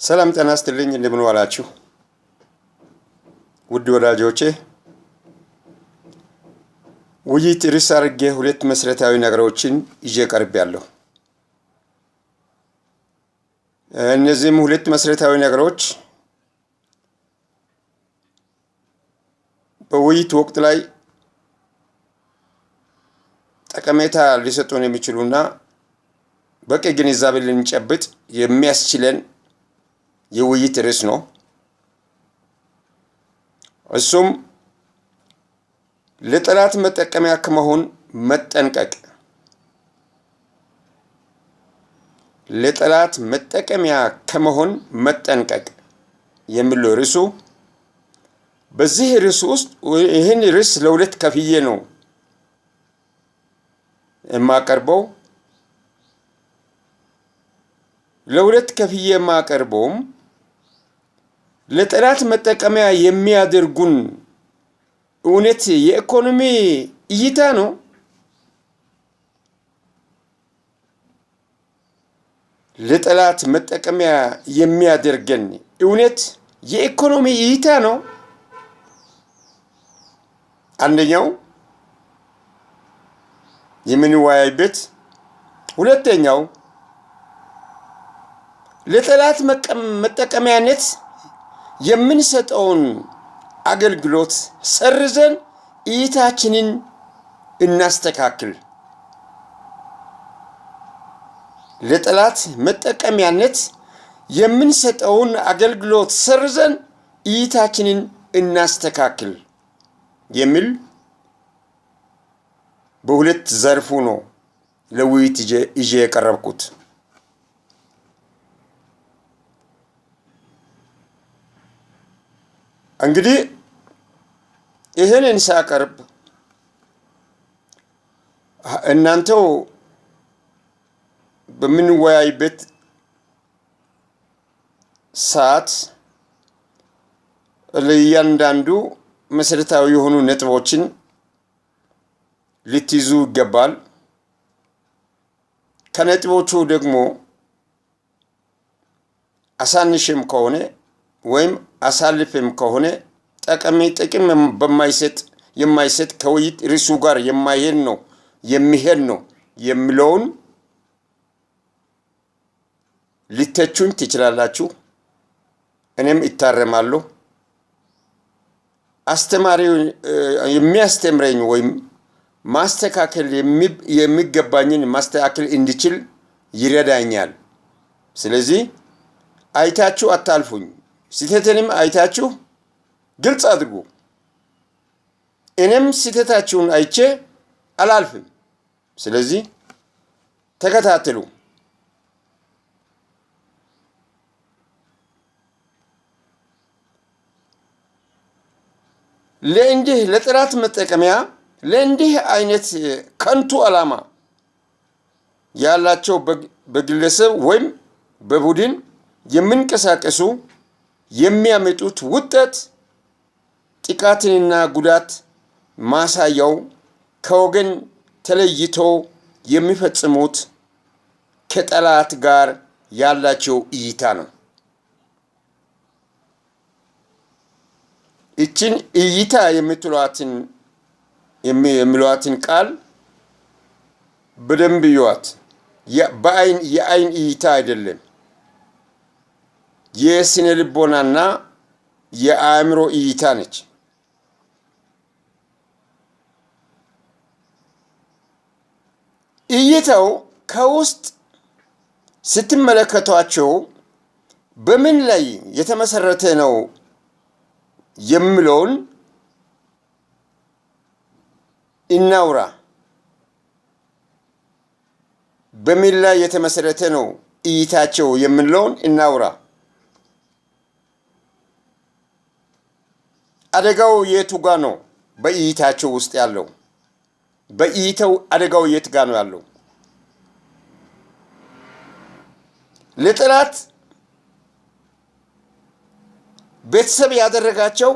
ሰላም ጤና ይስጥልኝ። እንደምን ዋላችሁ ውድ ወዳጆቼ። ውይይት ርዕስ አድርጌ ሁለት መሰረታዊ ነገሮችን ይዤ ቀርቤያለሁ። እነዚህም ሁለት መሰረታዊ ነገሮች በውይይት ወቅት ላይ ጠቀሜታ ሊሰጡን የሚችሉና በቂ ግንዛቤ ልንጨብጥ የሚያስችለን የውይይት ርዕስ ነው። እሱም ለጠላት መጠቀሚያ ከመሆን መጠንቀቅ፣ ለጠላት መጠቀሚያ ከመሆን መጠንቀቅ የሚለው ርዕሱ። በዚህ ርዕስ ውስጥ ይህን ርዕስ ለሁለት ከፍዬ ነው የማቀርበው። ለሁለት ከፍዬ የማቀርበውም ለጠላት መጠቀሚያ የሚያደርጉን እውነት የኢኮኖሚ እይታ ነው? ለጠላት መጠቀሚያ የሚያደርገን እውነት የኢኮኖሚ እይታ ነው? አንደኛው የምንወያይበት። ሁለተኛው ለጠላት መጠቀሚያነት የምንሰጠውን አገልግሎት ሰርዘን እይታችንን እናስተካክል። ለጠላት መጠቀሚያነት የምንሰጠውን አገልግሎት ሰርዘን እይታችንን እናስተካክል የሚል በሁለት ዘርፉ ነው ለውይይት ይዤ የቀረብኩት። እንግዲህ ይህንን ሳቀርብ እናንተው በምንወያይበት ሰዓት ለእያንዳንዱ መሰረታዊ የሆኑ ነጥቦችን ልትይዙ ይገባል። ከነጥቦቹ ደግሞ አሳንሽም ከሆነ ወይም አሳልፍም ከሆነ ጠቀሚ ጥቅም በማይሰጥ የማይሰጥ ከውይይት ርዕሱ ጋር የማይሄድ ነው የሚሄድ ነው የሚለውን ሊተቹኝ ትችላላችሁ። እኔም ይታረማለሁ። አስተማሪው የሚያስተምረኝ ወይም ማስተካከል የሚገባኝን ማስተካከል እንዲችል ይረዳኛል። ስለዚህ አይታችሁ አታልፉኝ። ስህተቴንም አይታችሁ ግልጽ አድርጉ። እኔም ስህተታችሁን አይቼ አላልፍም። ስለዚህ ተከታተሉ። ለእንዲህ ለጥራት መጠቀሚያ ለእንዲህ አይነት ከንቱ ዓላማ ያላቸው በግለሰብ ወይም በቡድን የሚንቀሳቀሱ የሚያመጡት ውጤት ጥቃትንና ጉዳት ማሳያው ከወገን ተለይቶ የሚፈጽሙት ከጠላት ጋር ያላቸው እይታ ነው። ይችን እይታ የሚሏትን ቃል በደንብ እዩዋት። በአይን የአይን እይታ አይደለም፣ የስነ ልቦናና የአእምሮ እይታ ነች። እይታው ከውስጥ ስትመለከቷቸው በምን ላይ የተመሰረተ ነው የሚለውን እናውራ። በምን ላይ የተመሰረተ ነው እይታቸው የምንለውን እናውራ። አደጋው የቱ ጋ ነው? በእይታቸው ውስጥ ያለው በእይተው አደጋው የት ጋ ነው ያለው? ለጠላት ቤተሰብ ያደረጋቸው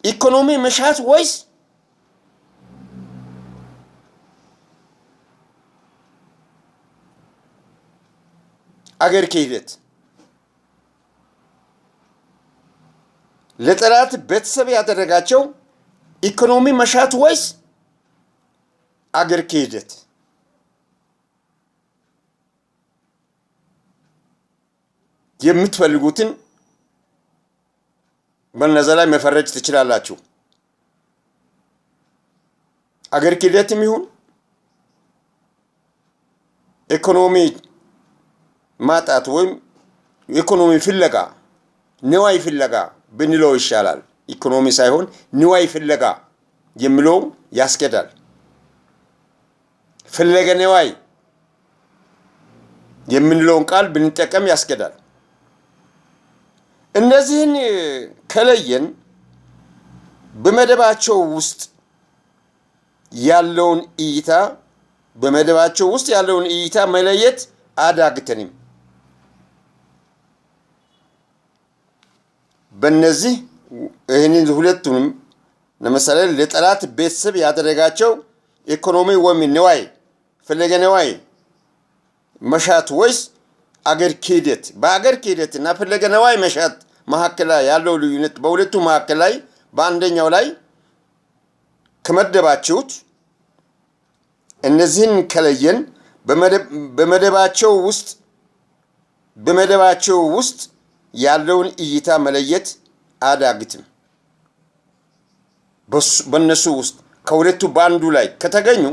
ኢኮኖሚ መሻት ወይስ አገር ክህደት? ለጠላት ቤተሰብ ያደረጋቸው ኢኮኖሚ መሻት ወይስ አገር ክህደት? የምትፈልጉትን በነዛ ላይ መፈረጅ ትችላላችሁ። አገር ክህደትም ይሁን ኢኮኖሚ ማጣት ወይም ኢኮኖሚ ፍለጋ፣ ንዋይ ፍለጋ ብንለው ይሻላል። ኢኮኖሚ ሳይሆን ንዋይ ፍለጋ የሚለው ያስኬዳል። ፍለገ ንዋይ የምንለውን ቃል ብንጠቀም ያስኬዳል። እነዚህን ከለየን በመደባቸው ውስጥ ያለውን እይታ በመደባቸው ውስጥ ያለውን እይታ መለየት አያዳግተንም። በእነዚህ ይህንን ሁለቱንም ለምሳሌ ለጠላት ቤተሰብ ያደረጋቸው ኢኮኖሚ ወይም ንዋይ፣ ፍለገ ንዋይ መሻት ወይስ አገር ክህደት፣ በአገር ክህደት እና ፍለገ ንዋይ መሻት መካከል ላይ ያለው ልዩነት፣ በሁለቱ መካከል ላይ በአንደኛው ላይ ከመደባችሁት፣ እነዚህን ከለየን በመደባቸው ውስጥ ያለውን እይታ መለየት አያዳግትም። በእነሱ ውስጥ ከሁለቱ በአንዱ ላይ ከተገኙ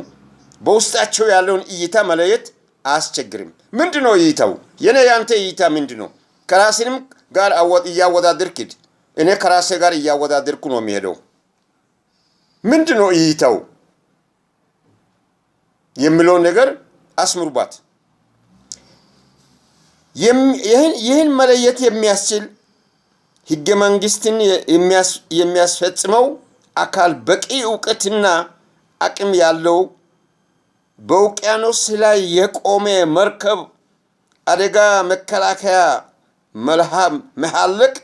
በውስጣቸው ያለውን እይታ መለየት አያስቸግርም። ምንድን ነው እይታው? የኔ የአንተ እይታ ምንድን ነው? ከራስንም ጋር እያወዳደርክ ሂድ። እኔ ከራሴ ጋር እያወዳደርኩ ነው የሚሄደው። ምንድን ነው እይታው የሚለውን ነገር አስምሩባት። ይህን መለየት የሚያስችል ህገ መንግስትን የሚያስፈጽመው አካል በቂ እውቀትና አቅም ያለው፣ በውቅያኖስ ላይ የቆመ መርከብ አደጋ መከላከያ መሐለቅ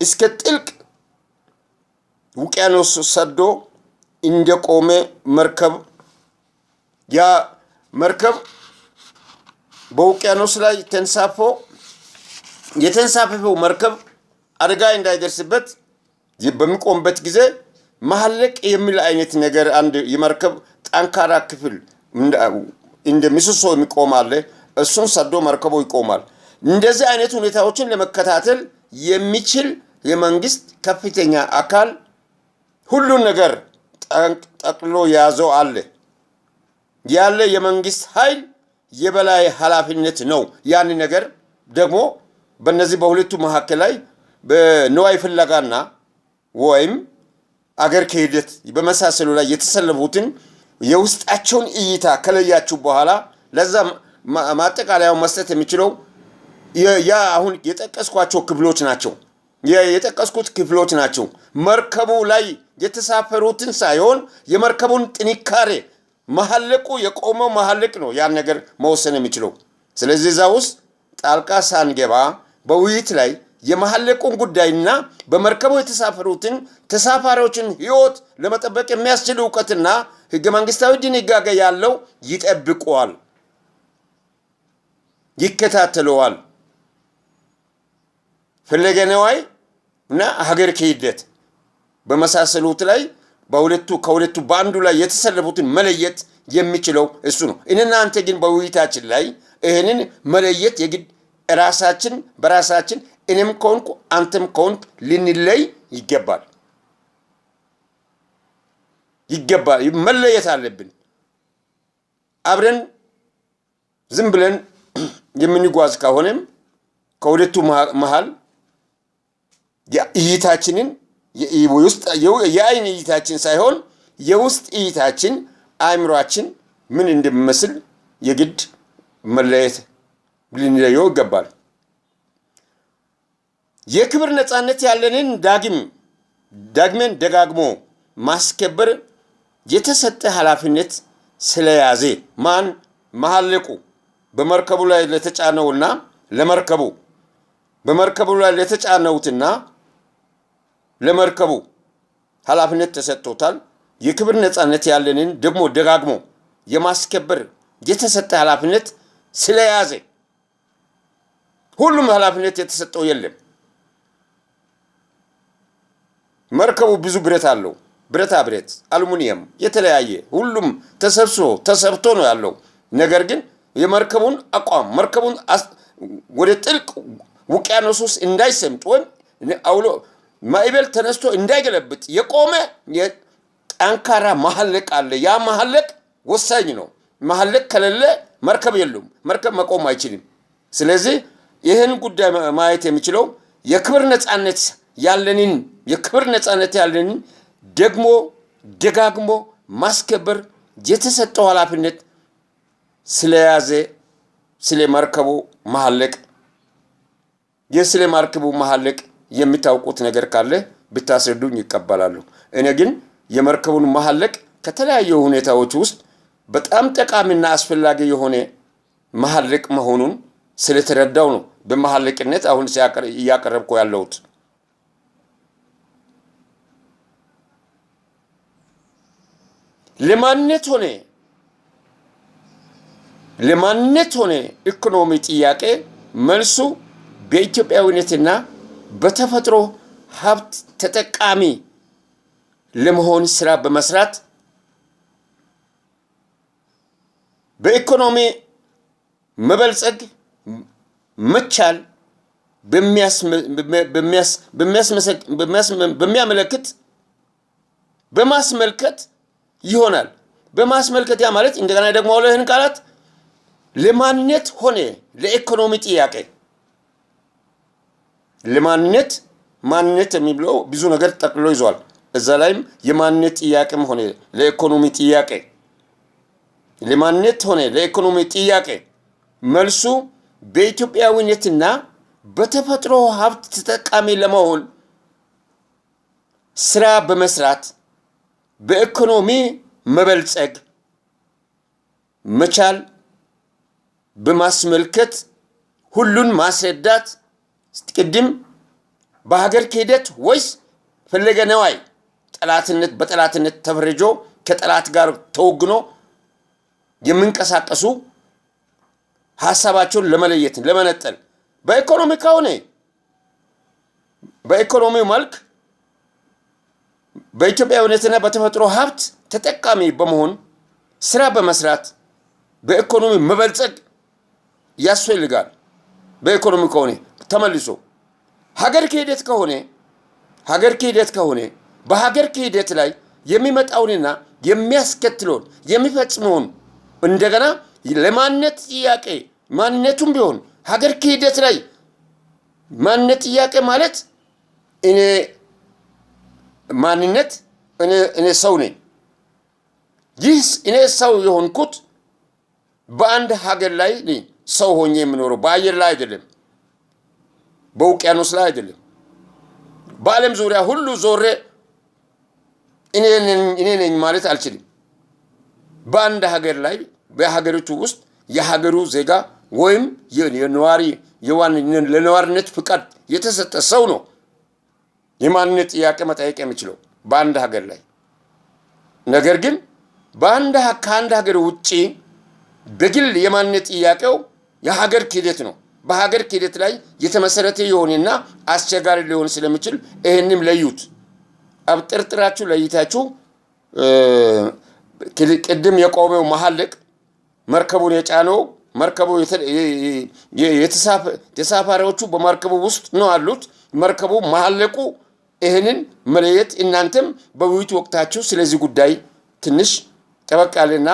እስከ ጥልቅ ውቅያኖስ ሰዶ እንደቆመ መርከብ፣ ያ መርከብ በውቅያኖስ ላይ ተንሳፎ የተንሳፈፈው መርከብ አደጋ እንዳይደርስበት በሚቆምበት ጊዜ መሐለቅ የሚል አይነት ነገር፣ አንድ የመርከብ ጠንካራ ክፍል እንደ ምሰሶ የሚቆም አለ። እሱን ሰዶ መርከቡ ይቆማል። እንደዚህ አይነት ሁኔታዎችን ለመከታተል የሚችል የመንግስት ከፍተኛ አካል ሁሉን ነገር ጠቅሎ የያዘው አለ፣ ያለ የመንግስት ኃይል የበላይ ኃላፊነት ነው። ያን ነገር ደግሞ በእነዚህ በሁለቱ መካከል ላይ በንዋይ ፍለጋና ወይም አገር ክህደት በመሳሰሉ ላይ የተሰለፉትን የውስጣቸውን እይታ ከለያችሁ በኋላ ለዛ ማጠቃለያው መስጠት የሚችለው ያ አሁን የጠቀስኳቸው ክፍሎች ናቸው። የጠቀስኩት ክፍሎች ናቸው። መርከቡ ላይ የተሳፈሩትን ሳይሆን የመርከቡን ጥንካሬ፣ መሐለቁ፣ የቆመው መሐለቅ ነው ያን ነገር መወሰን የሚችለው። ስለዚህ እዛ ውስጥ ጣልቃ ሳንገባ በውይይት ላይ የመሐለቁን ጉዳይና በመርከቡ የተሳፈሩትን ተሳፋሪዎችን ሕይወት ለመጠበቅ የሚያስችል እውቀትና ህገ መንግስታዊ ድንጋጌ ያለው ይጠብቀዋል፣ ይከታተለዋል። ፍለገ ነዋይ እና ሀገር ክህደት በመሳሰሉት ላይ በሁለቱ ከሁለቱ በአንዱ ላይ የተሰለፉትን መለየት የሚችለው እሱ ነው። እኔና አንተ ግን በውይይታችን ላይ ይህንን መለየት የግድ ራሳችን በራሳችን እኔም ከሆንኩ አንተም ከሆንክ ልንለይ ይገባል፣ መለየት አለብን። አብረን ዝም ብለን የምንጓዝ ከሆነም ከሁለቱ መሃል እይታችንን፣ የአይን እይታችን ሳይሆን የውስጥ እይታችን፣ አእምሯችን ምን እንደሚመስል የግድ መለየት ልንለየው ይገባል። የክብር ነፃነት ያለንን ዳግም ዳግመን ደጋግሞ ማስከበር የተሰጠ ኃላፊነት ስለያዘ፣ ማን መሐለቁ በመርከቡ ላይ ለተጫነውና ለመርከቡ፣ በመርከቡ ላይ ለተጫነውትና ለመርከቡ ኃላፊነት ተሰጥቶታል። የክብር ነፃነት ያለንን ደግሞ ደጋግሞ የማስከበር የተሰጠ ኃላፊነት ስለያዘ፣ ሁሉም ኃላፊነት የተሰጠው የለም። መርከቡ ብዙ ብረት አለው። ብረታ ብረት፣ አሉሚኒየም፣ የተለያየ ሁሉም ተሰብስቦ ተሰርቶ ነው ያለው። ነገር ግን የመርከቡን አቋም መርከቡን ወደ ጥልቅ ውቅያኖስ ውስጥ እንዳይሰምጥ ወይም አውሎ ማዕበል ተነስቶ እንዳይገለብጥ የቆመ ጠንካራ መሐለቅ አለ። ያ መሐለቅ ወሳኝ ነው። መሐለቅ ከሌለ መርከብ የሉም። መርከብ መቆም አይችልም። ስለዚህ ይህን ጉዳይ ማየት የሚችለው የክብር ነፃነት ያለንን ደግሞ ደጋግሞ ማስከበር የተሰጠው ኃላፊነት ስለያዘ ስለ መርከቡ መሐለቅ የሚታውቁት ነገር ካለ ብታስረዱኝ ይቀበላሉ። እኔ ግን የመርከቡን መሐለቅ ከተለያዩ ሁኔታዎች ውስጥ በጣም ጠቃሚና አስፈላጊ የሆነ መሐለቅ መሆኑን ስለተረዳው ነው በመሐለቅነት አሁን እያቀረብኩ ያለሁት። ለማንነት ሆነ ኢኮኖሚ ጥያቄ መልሱ በኢትዮጵያዊነትና በተፈጥሮ ሀብት ተጠቃሚ ለመሆን ስራ በመስራት በኢኮኖሚ መበልጸግ መቻል በሚያመለክት በማስመልከት ይሆናል። በማስመልከት ያ ማለት እንደገና ደግሞ ይህን ቃላት ለማንነት ሆነ ለኢኮኖሚ ጥያቄ ለማንነት፣ ማንነት የሚብለው ብዙ ነገር ጠቅልሎ ይዟል። እዛ ላይም የማንነት ጥያቄም ሆነ ለኢኮኖሚ ጥያቄ፣ ለማንነት ሆነ ለኢኮኖሚ ጥያቄ መልሱ በኢትዮጵያዊነትና በተፈጥሮ ሀብት ተጠቃሚ ለመሆን ስራ በመስራት በኢኮኖሚ መበልጸግ መቻል በማስመልከት ሁሉን ማስረዳት። ቅድም በሀገር ክህደት ወይስ ፈለገ ነዋይ ጠላትነት በጠላትነት ተፈርጆ ከጠላት ጋር ተወግኖ የሚንቀሳቀሱ ሀሳባቸውን ለመለየት፣ ለመነጠል፣ በኢኮኖሚ ከሆነ በኢኮኖሚው መልክ በኢትዮጵያዊነትና በተፈጥሮ ሀብት ተጠቃሚ በመሆን ስራ በመስራት በኢኮኖሚ መበልጸግ ያስፈልጋል። በኢኮኖሚ ከሆነ ተመልሶ ሀገር ክህደት ከሆነ በሀገር ክህደት ላይ የሚመጣውንና የሚያስከትለውን የሚፈጽመውን እንደገና ለማንነት ጥያቄ ማንነቱም ቢሆን ሀገር ክህደት ላይ ማንነት ጥያቄ ማለት እኔ ማንነት እኔ ሰው ነኝ። ይህ እኔ ሰው የሆንኩት በአንድ ሀገር ላይ ሰው ሆኜ የምኖረው፣ በአየር ላይ አይደለም፣ በውቅያኖስ ላይ አይደለም። በዓለም ዙሪያ ሁሉ ዞሬ እኔ ነኝ ማለት አልችልም። በአንድ ሀገር ላይ በሀገሪቱ ውስጥ የሀገሩ ዜጋ ወይም የነዋሪ ለነዋሪነት ፍቃድ የተሰጠ ሰው ነው የማንነት ጥያቄ መጠየቅ የሚችለው በአንድ ሀገር ላይ። ነገር ግን ከአንድ ሀገር ውጭ በግል የማንነት ጥያቄው የሀገር ክህደት ነው። በሀገር ክህደት ላይ የተመሰረተ የሆነና አስቸጋሪ ሊሆን ስለሚችል ይህንም ለዩት። አብጠርጥራችሁ ለይታችሁ ቅድም የቆመው መሐለቅ መርከቡን የጫነው መርከቡ ተሳፋሪዎቹ በመርከቡ ውስጥ ነው አሉት። መርከቡ መሐለቁ ይህንን መለየት እናንተም በውይይት ወቅታችሁ ስለዚህ ጉዳይ ትንሽ ጠበቅ ያለና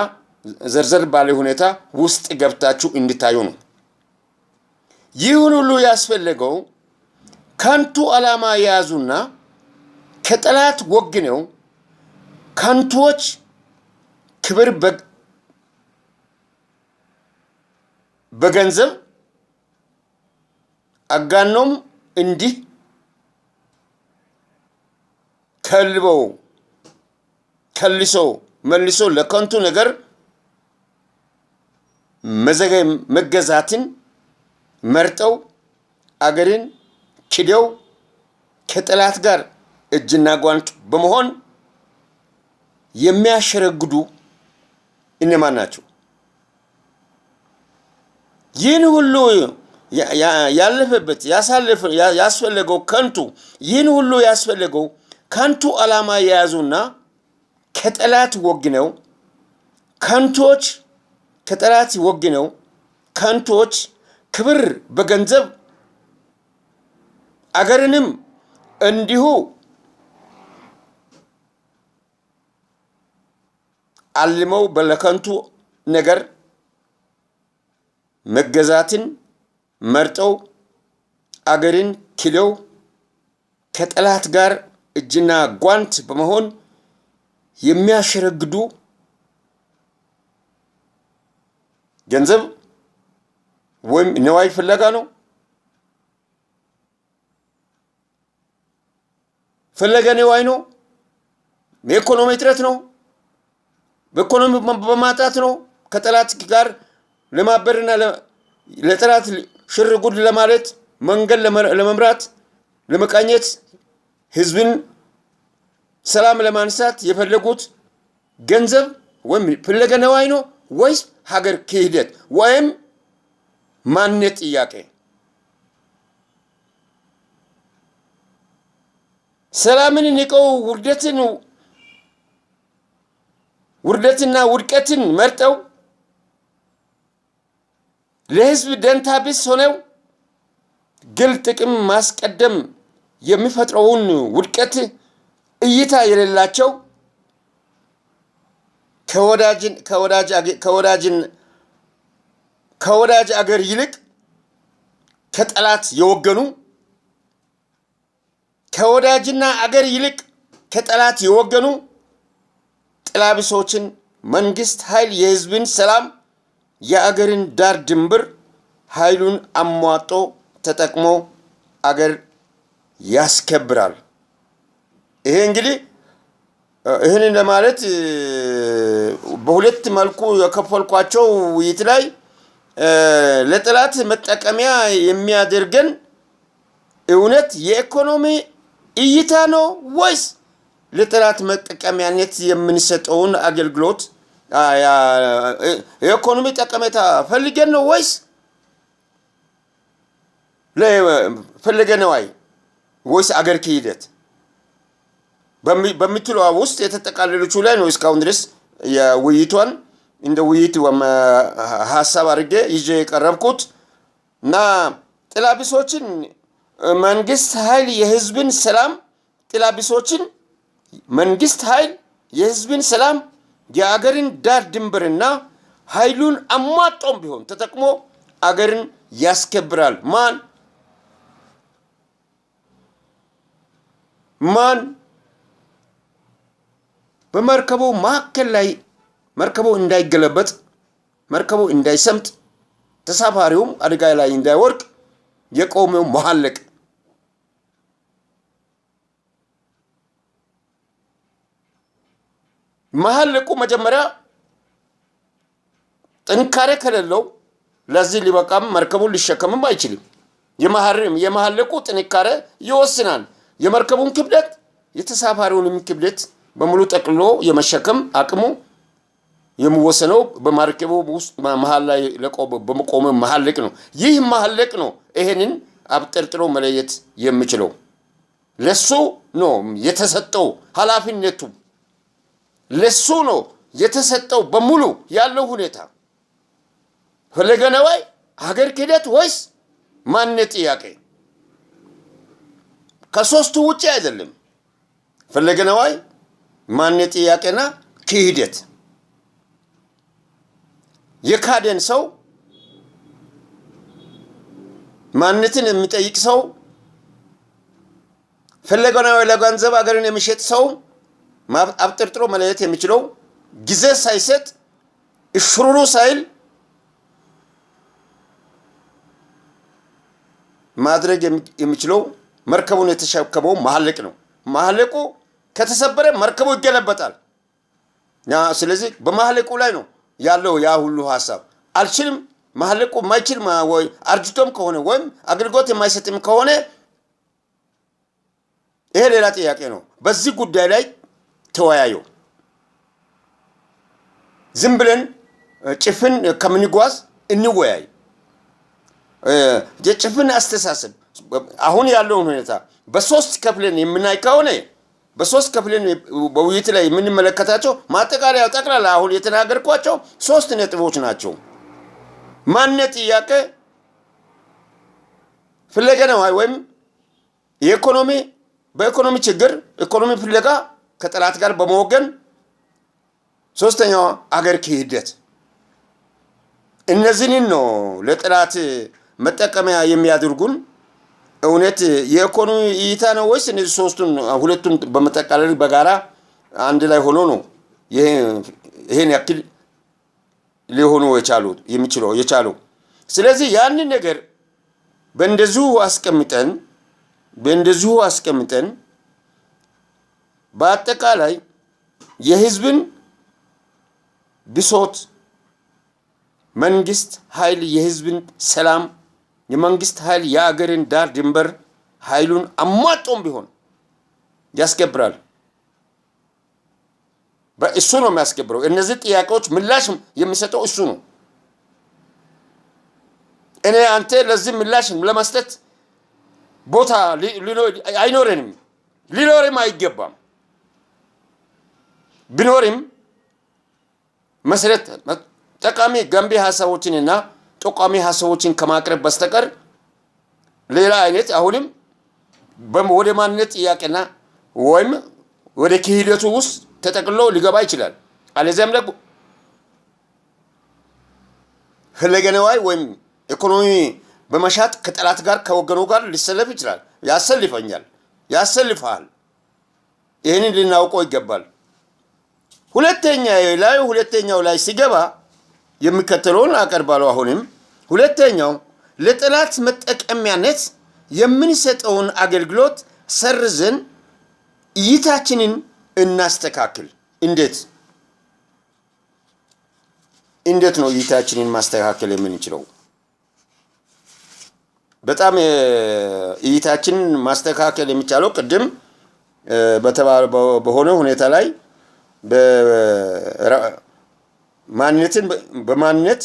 ዘርዘር ባለ ሁኔታ ውስጥ ገብታችሁ እንድታዩ ነው። ይህን ሁሉ ያስፈለገው ከንቱ ዓላማ የያዙና ከጠላት ወግነው ከንቱዎች ክብር በገንዘብ አጋኖም እንዲህ ከልበው ከልሰው መልሶ ለከንቱ ነገር መገዛትን መርጠው አገርን ክደው ከጠላት ጋር እጅና ጓንት በመሆን የሚያሸረግዱ እነማን ናቸው? ይህን ሁሉ ያለፈበት ያስፈለገው ከንቱ ይህን ሁሉ ያስፈለገው ከንቱ ዓላማ የያዙና ከጠላት ወግነው ከንቶች ከጠላት ወግነው ከንቶች ክብር በገንዘብ አገርንም እንዲሁ አልመው ለከንቱ ነገር መገዛትን መርጠው አገርን ክደው ከጠላት ጋር እጅና ጓንት በመሆን የሚያሸረግዱ ገንዘብ ወይም ነዋይ ፍለጋ ነው። ፍለጋ ነዋይ ነው። የኢኮኖሚ እጥረት ነው። በኢኮኖሚ በማጣት ነው። ከጠላት ጋር ለማበርና ለጠላት ሽር ጉድ ለማለት፣ መንገድ ለመምራት፣ ለመቃኘት፣ ህዝብን ሰላም ለማንሳት የፈለጉት ገንዘብ ወይም ፍለገ ነዋይ ነው ወይስ ሀገር ክህደት ወይም ማንነት ጥያቄ? ሰላምን ንቀው ውርደትና ውድቀትን መርጠው ለህዝብ ደንታ ቢስ ሆነው ግል ጥቅም ማስቀደም የሚፈጥረውን ውድቀት እይታ የሌላቸው ከወዳጅ አገር ይልቅ ከጠላት የወገኑ፣ ከወዳጅና አገር ይልቅ ከጠላት የወገኑ ጥላቢሶችን መንግስት ኃይል የህዝብን ሰላም የአገርን ዳር ድንበር ኃይሉን አሟጦ ተጠቅሞ አገር ያስከብራል። ይሄ እንግዲህ ይህንን ለማለት በሁለት መልኩ የከፈልኳቸው ውይይት ላይ ለጠላት መጠቀሚያ የሚያደርገን እውነት የኢኮኖሚ እይታ ነው ወይስ ለጠላት መጠቀሚያነት የምንሰጠውን አገልግሎት የኢኮኖሚ ጠቀሜታ ፈልገን ነው ወይስ ፈልገን ነዋይ ወይስ አገር ክህደት በምትለዋ ውስጥ የተጠቃለለችው ላይ ነው እስካሁን ድረስ የውይይቷን እንደ ውይይት ሀሳብ አድርጌ ይዤ የቀረብኩት። እና ጥላቢሶችን መንግስት ኃይል የህዝብን ሰላም ጥላቢሶችን መንግስት ኃይል የህዝብን ሰላም የአገርን ዳር ድንበርና ኃይሉን አሟጦም ቢሆን ተጠቅሞ አገርን ያስከብራል። ማን ማን በመርከቡ መካከል ላይ መርከቡ እንዳይገለበጥ፣ መርከቡ እንዳይሰምጥ፣ ተሳፋሪውም አደጋ ላይ እንዳይወድቅ የቆመው መሐለቅ። መሐለቁ መጀመሪያ ጥንካሬ ከሌለው ለዚህ ሊበቃም መርከቡን ሊሸከምም አይችልም። የመሐለቁ ጥንካሬ ይወስናል። የመርከቡን ክብደት የተሳፋሪውንም ክብደት በሙሉ ጠቅልሎ የመሸከም አቅሙ የሚወሰነው በመርከቡ ውስጥ መሀል ላይ በመቆመ መሐለቅ ነው። ይህ መሐለቅ ነው ይሄንን አብጠርጥሮ መለየት የሚችለው። ለሱ ነው የተሰጠው ኃላፊነቱ፣ ለሱ ነው የተሰጠው በሙሉ ያለው ሁኔታ። ፈለገ ነዋይ፣ ሀገር ክህደት ወይስ ማንነት ጥያቄ? ከሶስቱ ውጭ አይደለም። ፈለገ ነዋይ፣ ማንነት ጥያቄና ክህደት። የካደን ሰው፣ ማንነትን የሚጠይቅ ሰው፣ ፈለገ ነዋይ ለገንዘብ ሀገርን የሚሸጥ ሰው አብጠርጥሮ መለየት የሚችለው ጊዜ ሳይሰጥ እሽሩሩ ሳይል ማድረግ የሚችለው መርከቡን የተሸከመው መሐለቅ ነው። መሐለቁ ከተሰበረ መርከቡ ይገለበጣል። ስለዚህ በመሐለቁ ላይ ነው ያለው ያ ሁሉ ሀሳብ። አልችልም መሐለቁ የማይችል ወይ አርጅቶም ከሆነ ወይም አገልግሎት የማይሰጥም ከሆነ ይሄ ሌላ ጥያቄ ነው። በዚህ ጉዳይ ላይ ተወያዩ። ዝም ብለን ጭፍን ከምንጓዝ እንወያይ። የጭፍን አስተሳሰብ አሁን ያለውን ሁኔታ በሶስት ከፍለን የምናይ ከሆነ በሶስት ከፍለን በውይይት ላይ የምንመለከታቸው ማጠቃለያ ጠቅላላ አሁን የተናገርኳቸው ሶስት ነጥቦች ናቸው። ማንነት ጥያቄ፣ ፍለጋ ነው ወይም የኢኮኖሚ በኢኮኖሚ ችግር ኢኮኖሚ ፍለጋ ከጠላት ጋር በመወገን፣ ሶስተኛው አገር ክህደት። እነዚህን ነው ለጠላት መጠቀሚያ የሚያደርጉን። እውነት የኢኮኖሚ እይታ ነው ወይስ እነዚህ ሶስቱን ሁለቱን በመጠቃለል በጋራ አንድ ላይ ሆኖ ነው ይሄን ያክል ሊሆኑ የቻሉ የሚችለው የቻሉ? ስለዚህ ያንን ነገር በእንደዚሁ አስቀምጠን በአጠቃላይ የህዝብን ብሶት መንግስት ኃይል የህዝብን ሰላም የመንግስት ኃይል የአገርን ዳር ድንበር ኃይሉን አሟጦም ቢሆን ያስከብራል። እሱ ነው የሚያስከብረው። እነዚህ ጥያቄዎች ምላሽ የሚሰጠው እሱ ነው። እኔ አንተ ለዚህ ምላሽ ለመስጠት ቦታ አይኖረንም፣ ሊኖርም አይገባም። ቢኖርም መሰረት ጠቃሚ ገንቢ ሀሳቦችንና ጠቋሚ ሀሳቦችን ከማቅረብ በስተቀር ሌላ አይነት አሁንም ወደ ማንነት ጥያቄና ወይም ወደ ክህደቱ ውስጥ ተጠቅሎ ሊገባ ይችላል። አለዚያም ደግሞ ፈለገ ነዋይ ወይም ኢኮኖሚ በመሻት ከጠላት ጋር ከወገኑ ጋር ሊሰለፍ ይችላል። ያሰልፈኛል፣ ያሰልፈሃል። ይህንን ልናውቀው ይገባል። ሁለተኛው ላይ ሲገባ የሚከተለውን አቀርባለሁ። አሁንም ሁለተኛው ለጠላት መጠቀሚያነት የምንሰጠውን አገልግሎት ሰርዘን እይታችንን እናስተካክል። እንዴት ነው እይታችንን ማስተካከል የምንችለው? በጣም እይታችንን ማስተካከል የሚቻለው ቅድም በሆነ ሁኔታ ላይ ማንነትን በማንነት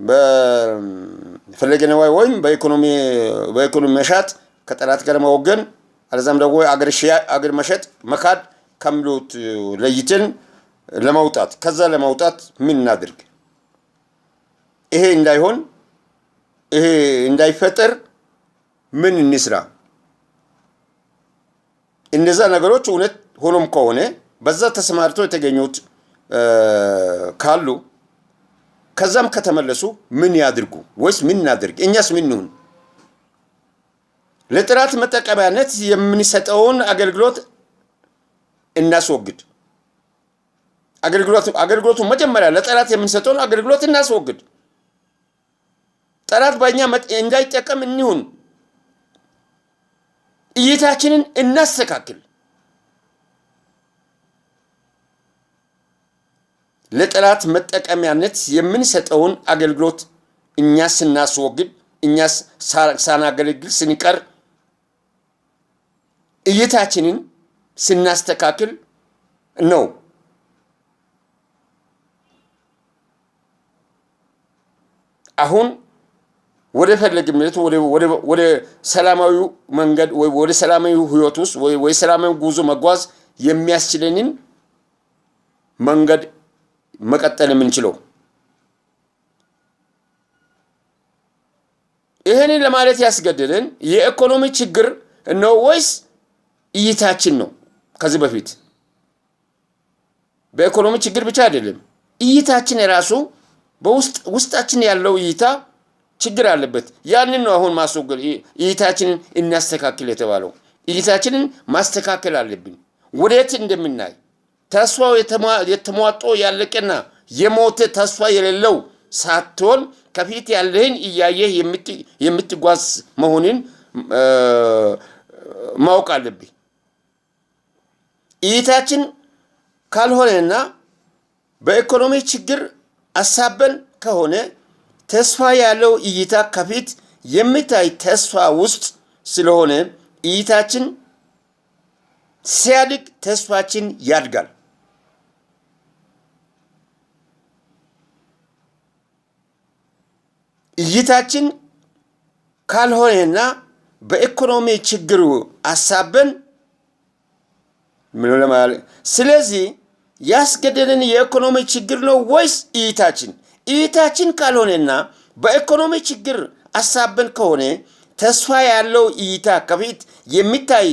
በፈለገ ነዋይ ወይም በኢኮኖሚ መሻት ከጠላት ጋር መወገን አለዛም ደግሞ አገር መሸጥ መካድ ከሚሉት ለይተን ለመውጣት ከዛ ለመውጣት ምን እናድርግ? ይሄ እንዳይሆን፣ ይሄ እንዳይፈጠር ምን እንስራ? እነዛ ነገሮች እውነት ሆኖም ከሆነ በዛ ተሰማርተው የተገኙት ካሉ ከዛም ከተመለሱ ምን ያድርጉ? ወይስ ምን እናድርግ? እኛስ ምን እንሁን? ለጠላት መጠቀሚያነት የምንሰጠውን አገልግሎት እናስወግድ። አገልግሎቱ መጀመሪያ ለጠላት የምንሰጠውን አገልግሎት እናስወግድ። ጠላት በእኛ እንዳይጠቀም እንሁን። እይታችንን እናስተካክል። ለጠላት መጠቀሚያነት የምንሰጠውን አገልግሎት እኛ ስናስወግድ፣ እኛ ሳናገለግል ስንቀር፣ እይታችንን ስናስተካክል ነው። አሁን ወደ ፈለግነት ወደ ሰላማዊ መንገድ ወይ ወደ ሰላማዊ ህይወት ውስጥ ወይ ሰላማዊ ጉዞ መጓዝ የሚያስችለንን መንገድ መቀጠል የምንችለው። ይህንን ለማለት ያስገደደን የኢኮኖሚ ችግር ነው ወይስ እይታችን ነው? ከዚህ በፊት በኢኮኖሚ ችግር ብቻ አይደለም፣ እይታችን የራሱ በውስጥ ውስጣችን ያለው እይታ ችግር አለበት። ያንን ነው አሁን ማስወገድ፣ እይታችንን እናስተካክል የተባለው። እይታችንን ማስተካከል አለብን። ወዴት እንደምናይ ተስፋው የተሟጦ ያለቀና የሞተ ተስፋ የሌለው ሳትሆን ከፊት ያለህን እያየህ የምትጓዝ መሆንን ማወቅ አለብህ። እይታችን ካልሆነና በኢኮኖሚ ችግር አሳበን ከሆነ ተስፋ ያለው እይታ ከፊት የሚታይ ተስፋ ውስጥ ስለሆነ እይታችን ሲያድግ ተስፋችን ያድጋል። እይታችን ካልሆነና በኢኮኖሚ ችግሩ አሳበን ስለዚህ ያስገደደን የኢኮኖሚ ችግር ነው ወይስ እይታችን? እይታችን ካልሆነና በኢኮኖሚ ችግር አሳበን ከሆነ ተስፋ ያለው እይታ ከፊት የሚታይ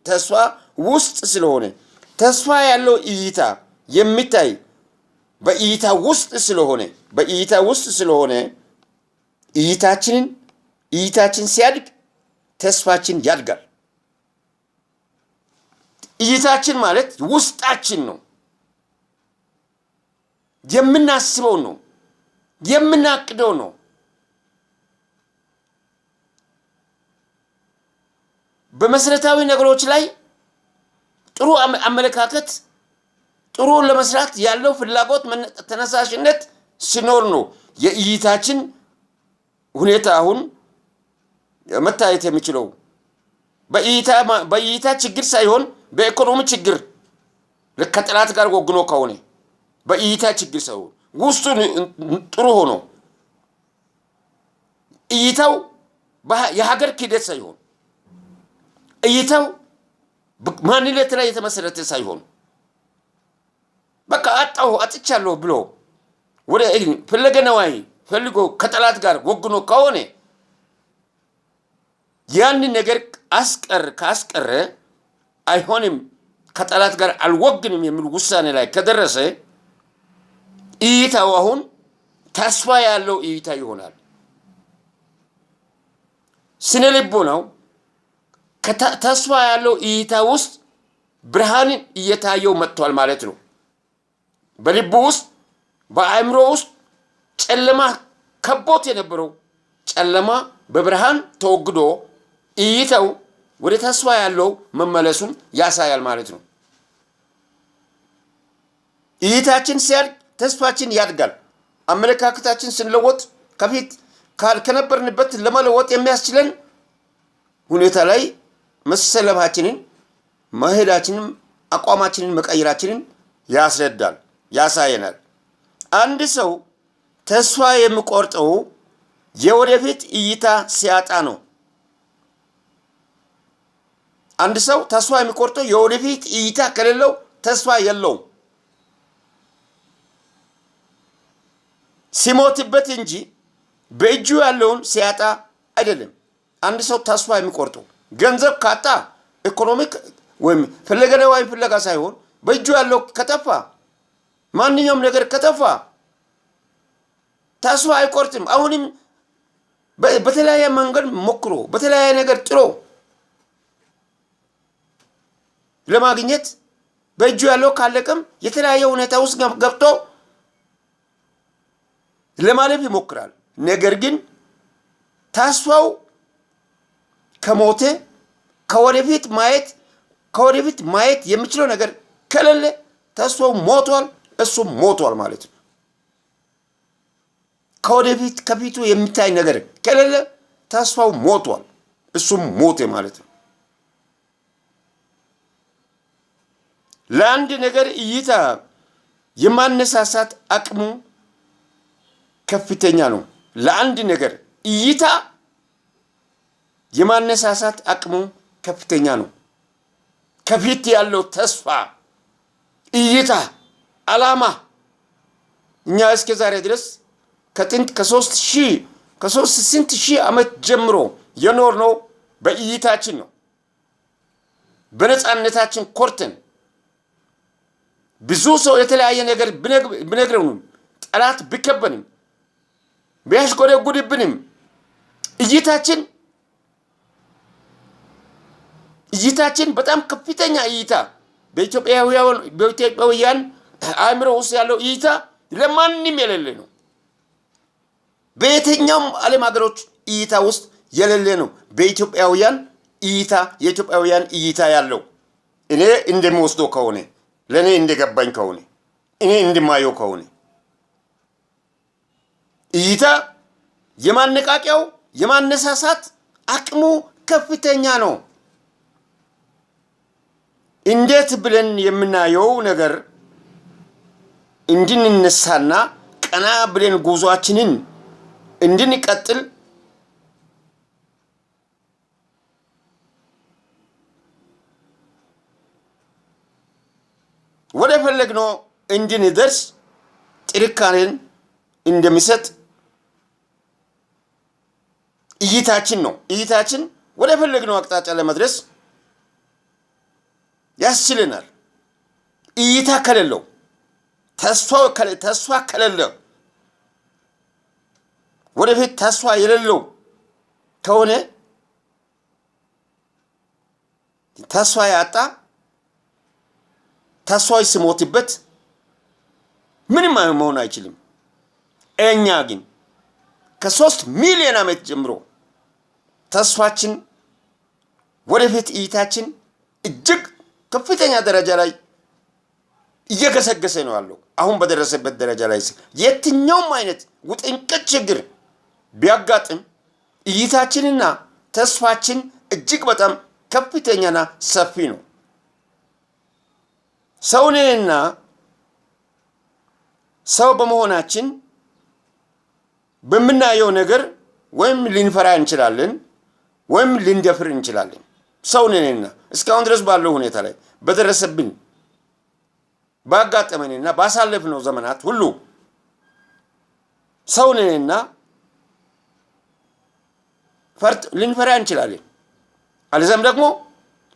ተስፋ ውስጥ ስለሆነ፣ ተስፋ ያለው እይታ የሚታይ በእይታ ውስጥ ስለሆነ እይታችን ሲያድግ ተስፋችን ያድጋል። እይታችን ማለት ውስጣችን ነው፣ የምናስበው ነው፣ የምናቅደው ነው። በመሰረታዊ ነገሮች ላይ ጥሩ አመለካከት፣ ጥሩ ለመስራት ያለው ፍላጎት፣ ተነሳሽነት ሲኖር ነው የእይታችን ሁኔታ አሁን መታየት የሚችለው። በእይታ ችግር ሳይሆን በኢኮኖሚ ችግር ከጠላት ጋር ወግኖ ከሆነ፣ በእይታ ችግር ሳይሆን ውስጡ ጥሩ ሆኖ እይታው የሀገር ክህደት ሳይሆን፣ እይታው ማንነት ላይ የተመሰረተ ሳይሆን፣ በቃ አጣሁ አጥቻለሁ ብሎ ወደ ፍለገ ነዋይ ፈልጎ ከጠላት ጋር ወግኖ ከሆነ፣ ያንን ነገር አስቀር ካስቀረ፣ አይሆንም ከጠላት ጋር አልወግንም የሚል ውሳኔ ላይ ከደረሰ እይታው አሁን ተስፋ ያለው እይታ ይሆናል። ስነ ልቦናው ተስፋ ያለው እይታ ውስጥ ብርሃንን እየታየው መጥቷል ማለት ነው። በልቡ ውስጥ፣ በአእምሮ ውስጥ ጨለማ ከቦት የነበረው ጨለማ በብርሃን ተወግዶ እይታው ወደ ተስፋ ያለው መመለሱን ያሳያል ማለት ነው። እይታችን ሲያድግ ተስፋችን ያድጋል። አመለካከታችን ስንለወጥ ከፊት ከነበርንበት ለመለወጥ የሚያስችለን ሁኔታ ላይ መሰለፋችንን፣ መሄዳችንን፣ አቋማችንን መቀየራችንን ያስረዳል፣ ያሳየናል። አንድ ሰው ተስፋ የሚቆርጠው የወደፊት እይታ ሲያጣ ነው። አንድ ሰው ተስፋ የሚቆርጠው የወደፊት እይታ ከሌለው ተስፋ የለውም። ሲሞትበት እንጂ በእጁ ያለውን ሲያጣ አይደለም። አንድ ሰው ተስፋ የሚቆርጠው ገንዘብ ካጣ economic ወይም ፍለጋ ነዋይ ፍለጋ ሳይሆን በእጁ ያለው ከጠፋ፣ ማንኛውም ነገር ከጠፋ ተስፋ አይቆርጥም። አሁንም በተለያየ መንገድ ሞክሮ፣ በተለያየ ነገር ጥሮ ለማግኘት፣ በእጁ ያለው ካለቀም የተለያየ ሁኔታ ውስጥ ገብቶ ለማለፍ ይሞክራል። ነገር ግን ተስፋው ከሞተ፣ ከወደፊት ማየት የሚችለው ነገር ከሌለ ተስፋው ሞቷል፣ እሱም ሞቷል ማለት ነው። ከወደፊት ከፊቱ የሚታይ ነገር ከሌለ ተስፋው ሞቷል፣ እሱም ሞተ ማለት ነው። ለአንድ ነገር እይታ የማነሳሳት አቅሙ ከፍተኛ ነው። ለአንድ ነገር እይታ የማነሳሳት አቅሙ ከፍተኛ ነው። ከፊት ያለው ተስፋ፣ እይታ፣ ዓላማ እኛ እስከ ዛሬ ድረስ ከጥንት ከ3000 ከሶስት ስንት ሺህ ዓመት ጀምሮ የኖርነው በእይታችን ነው። በነፃነታችን ኮርተን ብዙ ሰው የተለያየ ነገር ቢነግረንም፣ ጠላት ቢከበንም፣ ቢያሽጎደጉድብንም እይታችን በጣም ከፍተኛ እይታ፣ በኢትዮጵያውያን አእምሮ ውስጥ ያለው እይታ ለማንም የሌለ ነው። በየትኛውም ዓለም ሀገሮች እይታ ውስጥ የሌለ ነው። በኢትዮጵያውያን እይታ፣ የኢትዮጵያውያን እይታ ያለው እኔ እንደምወስደው ከሆነ፣ ለእኔ እንደገባኝ ከሆነ፣ እኔ እንደማየው ከሆነ እይታ የማነቃቂያው የማነሳሳት አቅሙ ከፍተኛ ነው። እንዴት ብለን የምናየው ነገር እንድንነሳና ቀና ብለን ጉዟችንን እንድንቀጥል ወደ ፈለግነው እንድንደርስ ጥንካሬን እንደሚሰጥ እይታችን ነው። እይታችን ወደ ፈለግነው አቅጣጫ ለመድረስ ያስችለናል። እይታ ከሌለው፣ ተስፋ ከሌለ፣ ወደፊት ተስፋ የሌለው ከሆነ፣ ተስፋ ያጣ፣ ተስፋ ሲሞትበት ምንም መሆን አይችልም። እኛ ግን ከ3 ሚሊዮን ዓመት ጀምሮ ተስፋችን፣ ወደፊት እይታችን እጅግ ከፍተኛ ደረጃ ላይ እየገሰገሰ ነው ያለው። አሁን በደረሰበት ደረጃ ላይ የትኛውም አይነት ውጥንቅጥ ችግር ቢያጋጥም እይታችንና ተስፋችን እጅግ በጣም ከፍተኛና ሰፊ ነው። ሰውንና ሰው በመሆናችን በምናየው ነገር ወይም ልንፈራ እንችላለን ወይም ልንደፍር እንችላለን። ሰው ነንና እስካሁን ድረስ ባለው ሁኔታ ላይ በደረሰብን፣ ባጋጠመንና ባሳለፍነው ዘመናት ሁሉ ሰው ነንና ልንፈራ እንችላለን። አለዛም ደግሞ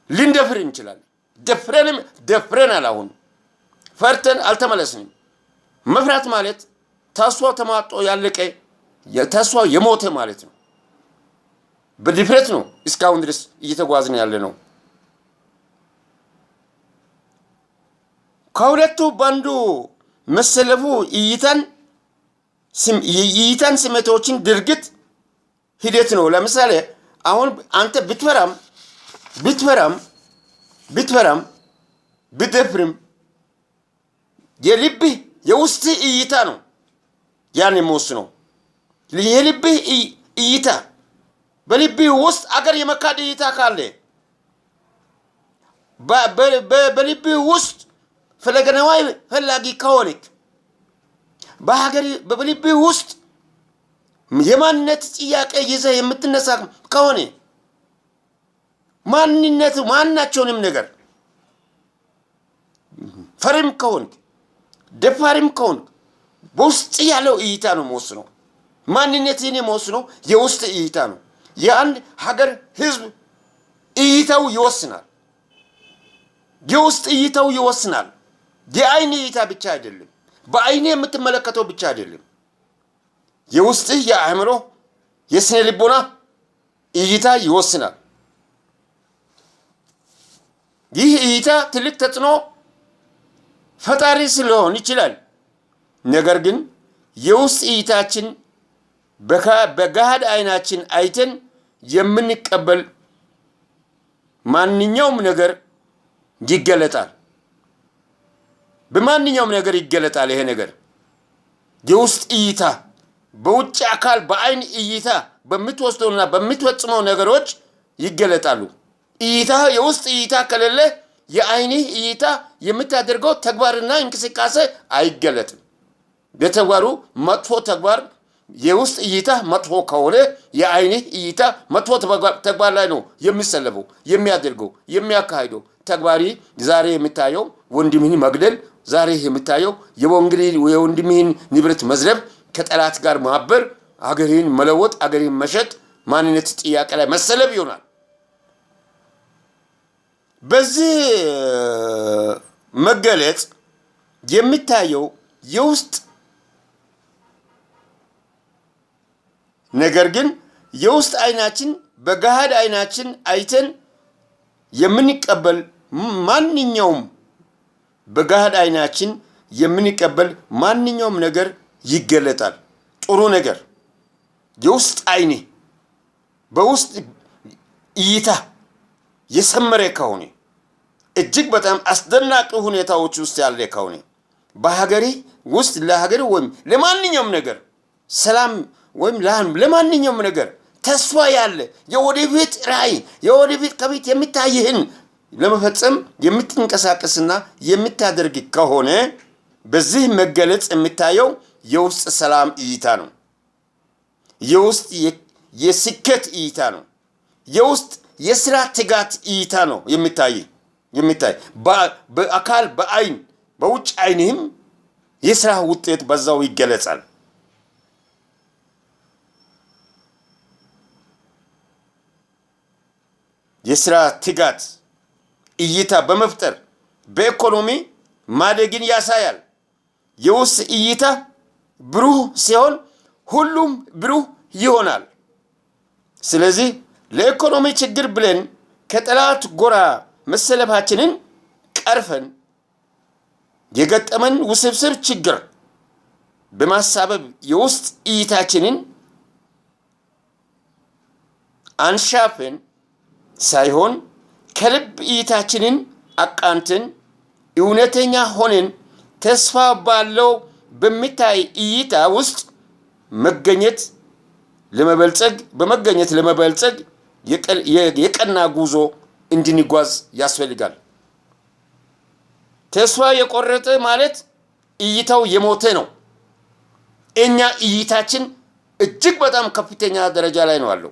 ልንደፍር እንችላለን። ደፍረንም ደፍረናል። አሁን ፈርተን አልተመለስንም። መፍራት ማለት ተስፋው ተሟጦ ያለቀ፣ ተስፋው የሞተ ማለት ነው። በድፍረት ነው እስካሁን ድረስ እየተጓዝን ያለ ነው። ከሁለቱ ባንዱ መሰለፉ እይታን፣ ስሜቶችን፣ ድርጊት ሂደት ነው። ለምሳሌ አሁን አንተ ብትፈራም ብትደፍርም የልብህ የውስጥ እይታ ነው ያን የሚወስነው። የልብህ እይታ፣ በልብህ ውስጥ አገር የመካድ እይታ ካለ፣ በልብህ ውስጥ ፈለገ ነዋይ ፈላጊ ከሆንክ፣ በሀገር በልብህ ውስጥ የማንነት ጥያቄ ይዘህ የምትነሳ ከሆነ፣ ማንነት ማናቸውንም ነገር ፈሪም ከሆንክ ደፋሪም ከሆንክ በውስጥ ያለው እይታ ነው የሚወስነው። ማንነትህን የሚወስነው የውስጥ እይታ ነው። የአንድ ሀገር ህዝብ እይታው ይወስናል። የውስጥ እይታው ይወስናል። የአይን እይታ ብቻ አይደለም። በአይን የምትመለከተው ብቻ አይደለም። የውስጥህ የአእምሮ፣ የስነ ልቦና እይታ ይወስናል። ይህ እይታ ትልቅ ተጽዕኖ ፈጣሪ ሊሆን ይችላል። ነገር ግን የውስጥ እይታችን በገሃድ አይናችን አይተን የምንቀበል ማንኛውም ነገር ይገለጣል። በማንኛውም ነገር ይገለጣል። ይሄ ነገር የውስጥ እይታ በውጭ አካል በአይን እይታ በምትወስደውና በምትፈጽመው ነገሮች ይገለጣሉ። እይታ፣ የውስጥ እይታ ከሌለ የአይንህ እይታ የምታደርገው ተግባርና እንቅስቃሴ አይገለጥም። በተግባሩ መጥፎ ተግባር፣ የውስጥ እይታ መጥፎ ከሆነ የአይንህ እይታ መጥፎ ተግባር ላይ ነው የሚሰለፈው፣ የሚያደርገው፣ የሚያካሂደው ተግባሪ። ዛሬ የሚታየው ወንድምህን መግደል፣ ዛሬ የሚታየው የወንድምህን ንብረት መዝረፍ፣ ከጠላት ጋር ማበር፣ አገርህን መለወጥ፣ አገርህን መሸጥ፣ ማንነት ጥያቄ ላይ መሰለፍ ይሆናል። በዚህ መገለጽ የሚታየው የውስጥ፣ ነገር ግን የውስጥ አይናችን በገሃድ አይናችን አይተን የምንቀበል ማንኛውም በገሃድ አይናችን የምንቀበል ማንኛውም ነገር ይገለጣል። ጥሩ ነገር የውስጥ አይኔ በውስጥ እይታ የሰመረ ከሆነ፣ እጅግ በጣም አስደናቂ ሁኔታዎች ውስጥ ያለ ከሆነ፣ በሀገሬ ውስጥ ለሀገሬ ወይም ለማንኛውም ነገር ሰላም ወይም ለማንኛውም ነገር ተስፋ ያለ የወደፊት ራዕይ፣ የወደፊት ከፊት የሚታይህን ለመፈጸም የምትንቀሳቀስና የምታደርግ ከሆነ በዚህ መገለጽ የሚታየው የውስጥ ሰላም እይታ ነው። የውስጥ የስኬት እይታ ነው። የውስጥ የስራ ትጋት እይታ ነው የሚታይ። በአካል በአይን በውጭ አይንህም የስራ ውጤት በዛው ይገለጻል። የስራ ትጋት እይታ በመፍጠር በኢኮኖሚ ማደግን ያሳያል። የውስጥ እይታ ብሩህ ሲሆን ሁሉም ብሩህ ይሆናል። ስለዚህ ለኢኮኖሚ ችግር ብለን ከጠላት ጎራ መሰለፋችንን ቀርፈን የገጠመን ውስብስብ ችግር በማሳበብ የውስጥ እይታችንን አንሻፈን ሳይሆን ከልብ እይታችንን አቃንተን እውነተኛ ሆነን ተስፋ ባለው በሚታይ እይታ ውስጥ መገኘት ለመበልጸግ በመገኘት ለመበልጸግ የቀና ጉዞ እንድንጓዝ ያስፈልጋል። ተስፋ የቆረጠ ማለት እይታው የሞተ ነው። እኛ እይታችን እጅግ በጣም ከፍተኛ ደረጃ ላይ ነው ያለው።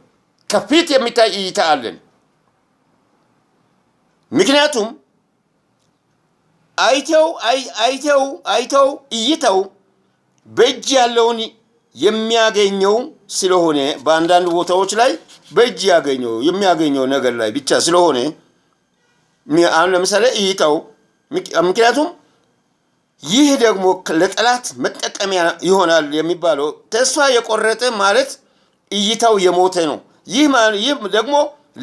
ከፊት የሚታይ እይታ አለን። ምክንያቱም አይተው አይተው አይተው እይተው በእጅ ያለውን የሚያገኘው ስለሆነ፣ በአንዳንድ ቦታዎች ላይ በእጅ ያገኘው የሚያገኘው ነገር ላይ ብቻ ስለሆነ፣ አሁን ለምሳሌ እይታው፣ ምክንያቱም ይህ ደግሞ ለጠላት መጠቀሚያ ይሆናል የሚባለው፣ ተስፋ የቆረጠ ማለት እይታው የሞተ ነው። ይህ ደግሞ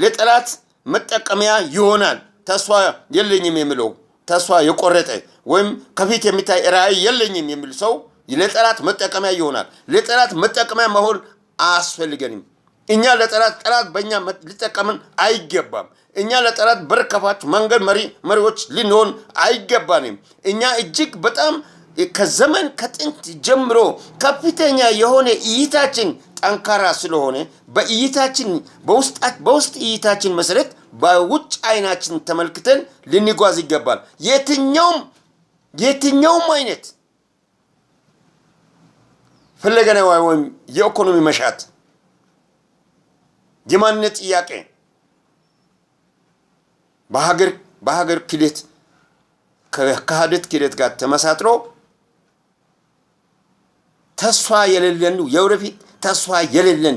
ለጠላት መጠቀሚያ ይሆናል። ተስፋ የለኝም የሚለው፣ ተስፋ የቆረጠ ወይም ከፊት የሚታይ ራዕይ የለኝም የሚል ሰው ለጠላት መጠቀሚያ ይሆናል። ለጠላት መጠቀሚያ መሆን አያስፈልገንም። እኛ ለጠላት፣ ጠላት በእኛ ሊጠቀምን አይገባም። እኛ ለጠላት በር ከፋች መንገድ መሪዎች ልንሆን አይገባንም። እኛ እጅግ በጣም ከዘመን ከጥንት ጀምሮ ከፍተኛ የሆነ እይታችን ጠንካራ ስለሆነ በእይታችን በውስጥ እይታችን መሰረት በውጭ አይናችን ተመልክተን ልንጓዝ ይገባል። የትኛውም አይነት ፍለጋ ወይም የኢኮኖሚ መሻት፣ የማንነት ጥያቄ፣ በሀገር ክህደት ከክህደት ክህደት ጋር ተመሳጥሮ ተስፋ የሌለን፣ የወደፊት ተስፋ የሌለን፣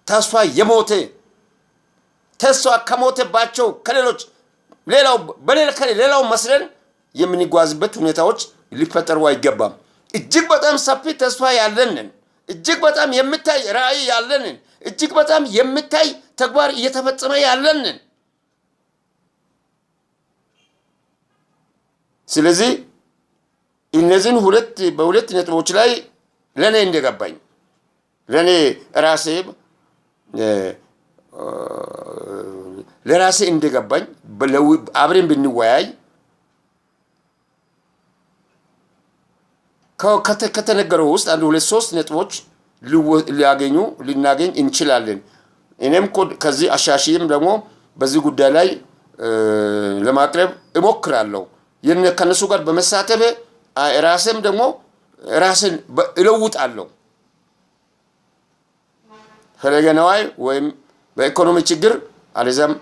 ተስፋ የሞተ፣ ተስፋ ከሞተባቸው ከሌሎች ሌላው በሌላ ሌላው መስለን የምንጓዝበት ሁኔታዎች ሊፈጠሩ አይገባም። እጅግ በጣም ሰፊ ተስፋ ያለንን፣ እጅግ በጣም የምታይ ራዕይ ያለንን፣ እጅግ በጣም የምታይ ተግባር እየተፈጸመ ያለንን። ስለዚህ እነዚህን ሁለት በሁለት ነጥቦች ላይ ለእኔ እንደገባኝ፣ ለእኔ ራሴ ለራሴ እንደገባኝ አብረን ብንወያይ ከተነገረው ውስጥ አንድ ሁለት ሶስት ነጥቦች ሊያገኙ ልናገኝ እንችላለን። እኔም ከዚህ አሻሽይም ደግሞ በዚህ ጉዳይ ላይ ለማቅረብ እሞክራለሁ። ከነሱ ጋር በመሳተፍ ራሴም ደግሞ ራስን እለውጣለሁ። ፈለገ ነዋይ ወይም በኢኮኖሚ ችግር አለዛም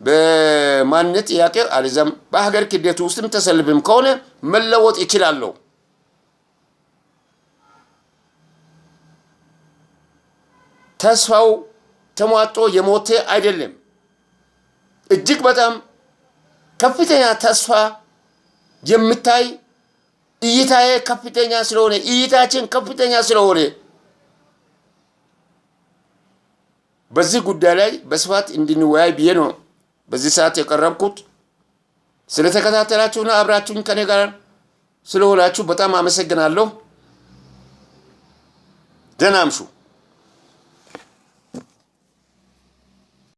በማንነት ጥያቄ አለዛም በሀገር ክህደት ውስጥም ተሰልፍም ከሆነ መለወጥ ይችላለሁ። ተስፋው ተሟጦ የሞተ አይደለም። እጅግ በጣም ከፍተኛ ተስፋ የምታይ እይታዬ ከፍተኛ ስለሆነ፣ እይታችን ከፍተኛ ስለሆነ በዚህ ጉዳይ ላይ በስፋት እንድንወያይ ብዬ ነው በዚህ ሰዓት የቀረብኩት። ስለተከታተላችሁና አብራችሁኝ ከኔ ጋር ስለሆናችሁ በጣም አመሰግናለሁ። ደህና አምሹ።